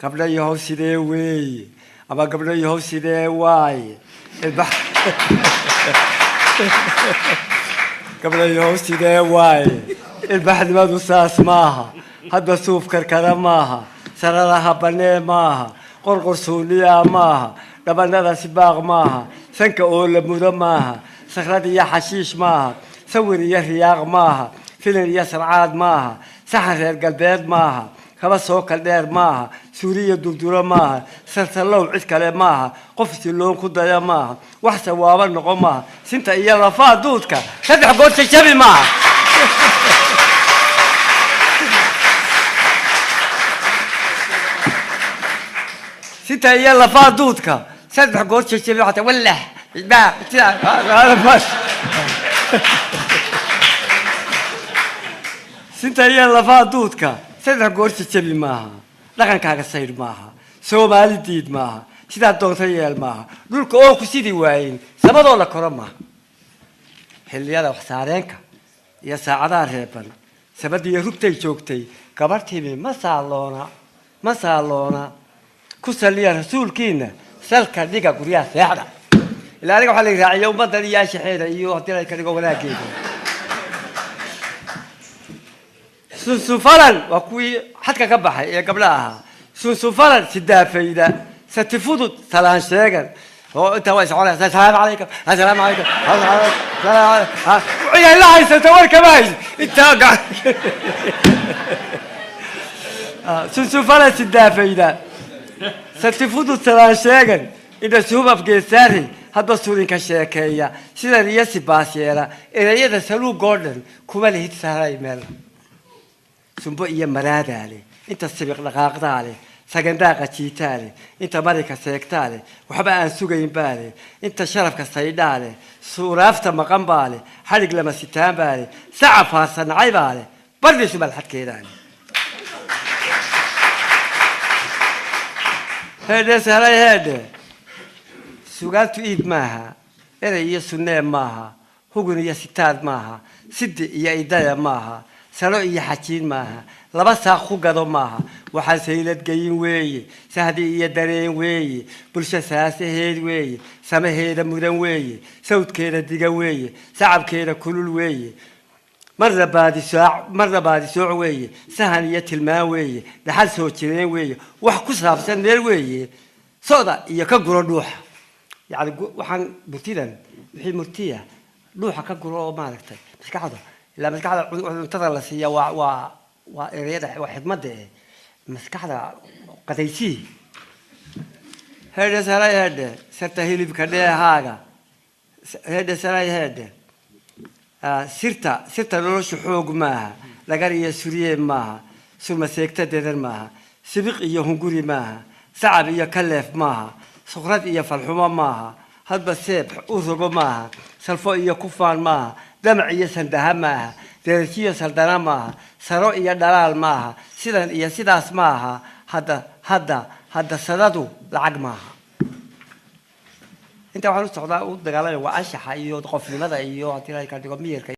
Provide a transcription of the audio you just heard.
Gabdho yahow sidee weeye, ama gabdho yahow sidee waaye? Gabdho yahow sidee waaye? Ilbaxnimadu saas maaha. Hadba suuf karkara maaha, sararaha banee maaha, qorqor suuliyaa maaha, dhabanada sibaaq maaha, sanka oo la mudo maaha, sakrad iyo xashiish maaha, sawir iyo riyaaq maaha, filin iyo sarcaad maaha, saxan reer galbeed maaha, kaba soo kaldheer maaha, suuriya durduro maaha, salsallow cid kale maaha, qof siloon ku daya maaha, wax sawaabo noqon maaha, sinta iyo lafaa duudka saddex goor jajabi maaha. Sinta iyo lafaa duudka saddex goor jajabi xataa wallah baa sidaa. Sinta iyo lafaa duudka saddex goor jajabi maaha. Dhaqankaaga saydh maaha, Soomaali diid maaha, sidaa doonta yeel maaha, dhulka oo ku sidii waayin sabadoo la koro maaha. Xilliyada wax saareenka iyo saacadaha reeban, sabadiiyo rugtay joogtay gabarhtiimi ma saaloona, ma saaloona. Ku saliya rasuulkiina, salka dhiga guryaha seexda. Ilaa aniga waxaa la raaciya ummaddan iyo anshaxeeda iyo haddii la ka dhigo wanaageeda. Sunsunfalan waa kuwii xadka ka baxay ee gabdhaha ahaa. Sunsunfalan sidaafayda, satifudud salaan sheegan oo intaa waa soconaysa: asalaamu calaykum, asalaamu calaykum, ciday la haysato war kama hayso intaa. Sunsunfalan sidaafayda, satifudud salaan sheegan, inta suhub afgeesaari, hadba surinka sheekeeya, sidan iyo sibaas yeela, erayada saluugoo dhan kuma lihid saaray meel. Sumbo iyo maraadaa leh, inta sibiq dhaqaaqdaa leh, sagandaaqa jiitaa leh, inta marika seegtaa leh, waxba aan sugayn baa leh, inta sharafka saydhaa leh, suuraafta maqan baa leh, xadhig lama sitaan baa leh, saca faarsanacay baa leh, bardiisu malxadkeedaa leh. Heedhe sahlay heedhe, sugaantu iib maaha, erey iyo sunnee maaha, hugun iyo sitaad maaha, sidi iyo idaya maaha, salo iyo xajiin maaha, laba saaq ku gado maaha. Waxaan sayladgeyin weeye, sahdi iyo dareen weeye, bulsho saasaheed weeye, samaheeda mudan weeye, sawdkeeda diga weeye, sacabkeeda kulul weeye, marna baadisooc, marna baadisooc weeye, sahan iyo tilmaan weeye, dhaxal soo jireen weeye, wax ku saabsan meel weeye, soda iyo ka guro dhuuxa. Yani waxaan murtidan wixii murtiya dhuuxa ka guro oo maaragtay maskaxda, ilaa maskaxda cuntada la siiya waa ereyada, waa xikmadda eh maskaxda qadaysii. Heedhe saray heedhe, sarta hilibka dheehaaga. Heedhe saray heedhe, sirta noloshu xoog maaha, dhagar iyo surye maaha, surma seegta dedan maaha, sibiq iyo hunguri maaha, sacab iyo kaleef maaha, sukrad iyo falxumo maaha, hadba seeb u rogo maaha, salfo iyo kufaan maaha, damac iyo sandaha maaha, derajiyo saldana maaha, saro iyo dhalaal maaha, sidan iyo sidaas maaha. Hadda sadadu lacag maaha. Inta waxaan u socdaa u dagaalamaya waa anshaxa iyo qofnimada iyo haddii la ka dhigo miyirka.